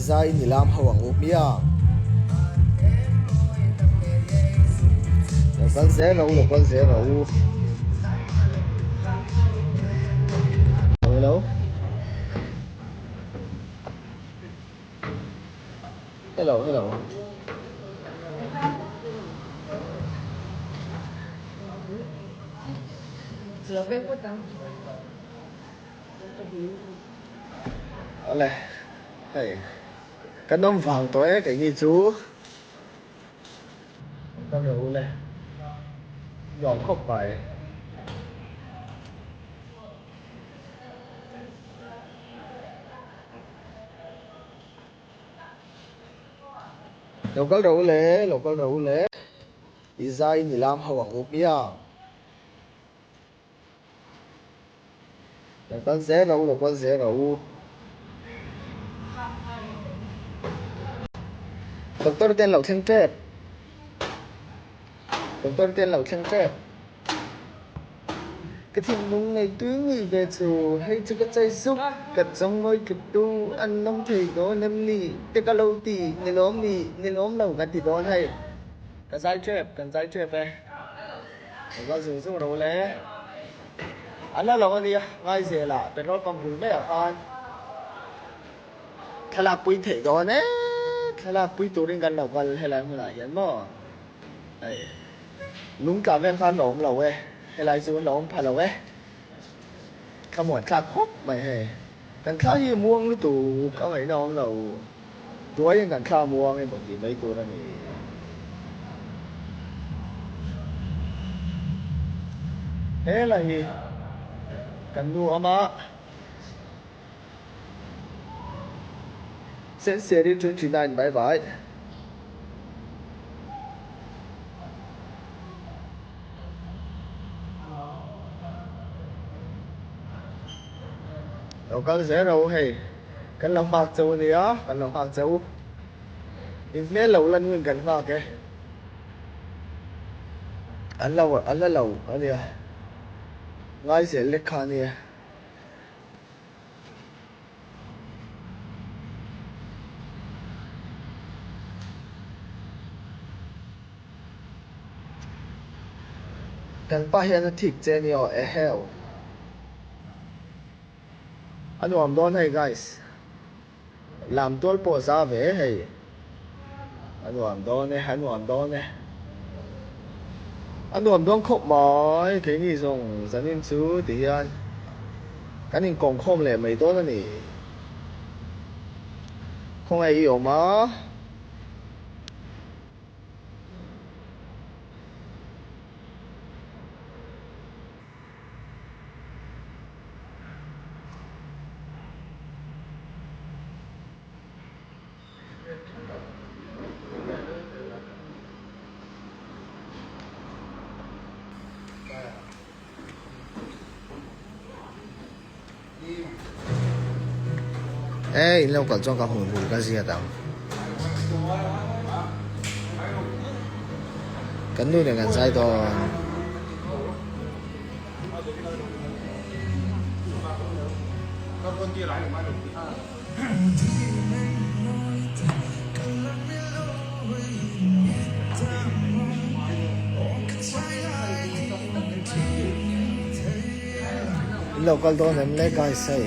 zai in i lam ho ang u hmiang. Lo kal zel rawh u, lo kal zel rawh u. Hello. Hello, hello. Awle, hei kan awm vang tawh e keini chu kan ro le nuam khawp mai. Lo kal ro le, lo kal ro le, i zai ni lam ho ang u hmiang. Lo kal zel rawh u, lo kal zel rawh u. Doctor te an lo thleng tep. Doctor te an lo thleng tep. Ka thinlung nei tui ngei ve chu, hei chu ka chai sup, ka chawng ngawi tluk tu an awm thei dawn em ni te ka lo ti, ni lawm ni, ni lawm lo ka ti dawn hei. Ka zai tep, kan zai tep e. Lo kal zung zung rawh le. An la lo a nia, Ngaizel ah petrol pump bul maiah khan thlalak pui theih dawn e, thlalak pui turin kan lo kal helai hmunah hian maw. Hei lung tla vel khan la awm lo e, helai chu an la awm pha lo e. Thlamuan thlak khawp mai hei. Kan thla hi muang lutuk a ngaihna awm lo. Tuaiin kan thla muang emaw tih mai tur a ni. Hela hi kan nu awm a. Sensiari 29 bye bye. Lo kal zel ro hei. Kan lo nghak cheu ania, kan lo nghak cheu. In hmel lo la nuin kan nghak e. An lo, an la lo ania. Ngai zel lek kha ania. Kan pa hian a thik che ania aw, eheu. A nuam dawn hei guys. Lam tual pawh za ve hei. A nuam dawn e, a nuam dawn e. A nuam dawn khawp mai keini zawng zanin chu ti hian kan inkawm khawm leh mai dawn a ni. Khawngaih i awm a. E in lo kal chuan ka hmuh hmul ka ziat ang. Kan nu nen kan zai dawn. In lo kal dawn em le guys hei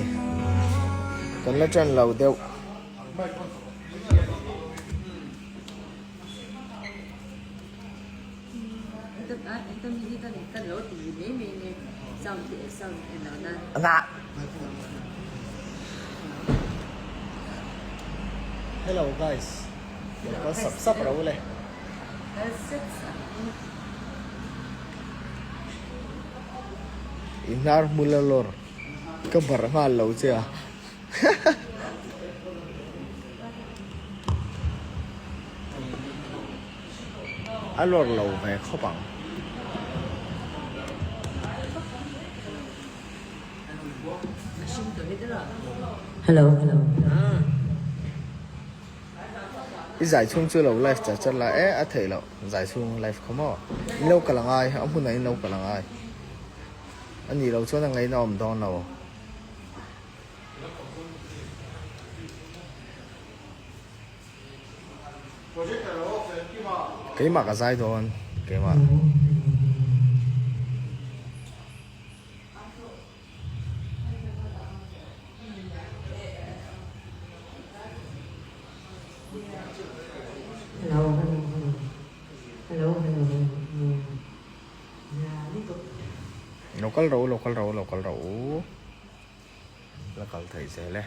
kan la ṭan lo deuh. Hello guys, lo kal sap sap ro le. I hnar hmul a lawr ka barh nghal lo che a. A lawr lo ve khawp ang. Hello hello. I zai chhung chu lo live char char la e a theih loh zai chhung live kha maw in lo kal angai a hmunah in lo kal angai a nih loh chuan a ngaihna awm dawn lo. Keimah ka zai dawn keimah. Hello hello hello hello hello hello ya lutuk. Lo kal ro lo kal ro lo kal ro la kal thei zel e.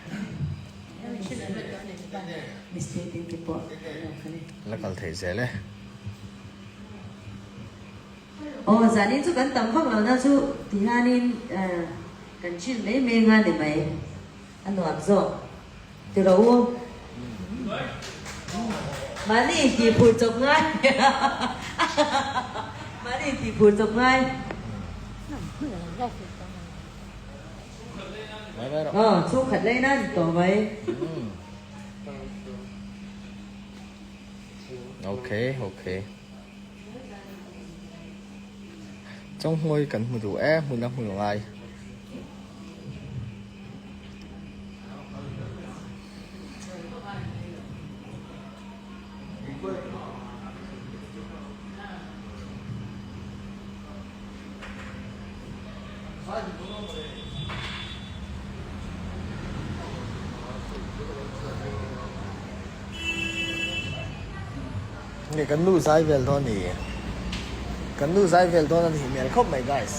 La kal thei zel e. Aw zanin chu kan tam vak lo na chu ti hianin kan chill mai mai anga ni mai a nuam zawk ti rawh u. Mahni intih phur chawp ngai mahni intih phur chawp ngai. Aw chhungkhat laina ni tawh mai. Okay okay. Chawnghmawi kan hmu duh e, hmun a hmu ngai. Nge kan nu zai vel dawn ni? Kan nu zai vel dawn a ni hmel khawp mai guys.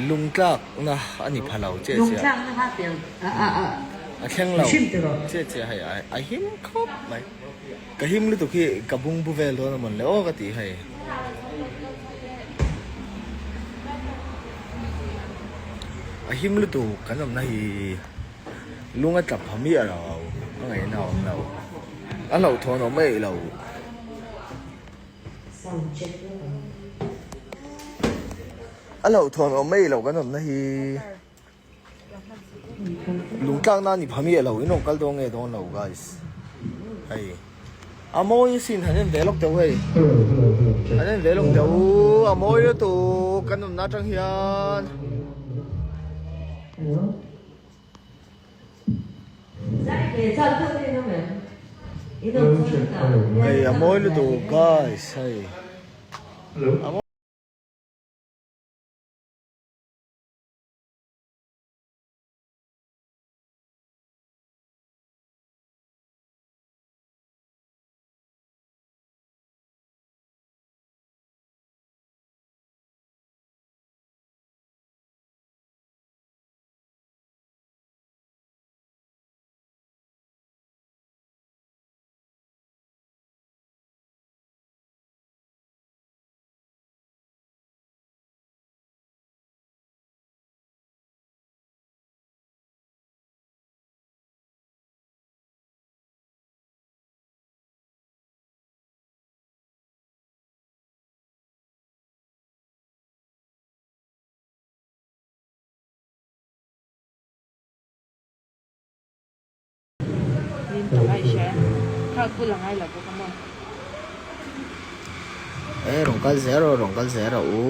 Lungtlak na a ni pha lo che che. Lungtlak na kha piang a a a. A thleng lo che che hei a him khawp mai. Ka him lutuk hi ka bungbu vel dawn a mawn le aw ka ti hei. A him lutuk kan awmna hi lung a tla pha miah lo a ngaihna a awm lo. A hlauhthawn awm eih lo. A hlauhthawn awm eih lo kan awmna hi lungtlak na ni pha miah lo in rawn kal dawn nge dawn lo guys hei a mawi asin han en ve lawk teuh hei han en ve lawk teuh a mawi lutuk kan awmna atang hian. Hei a mawi lutuk guys hei a mawi. E rawn kal zel rawh rawn kal zel rawh u.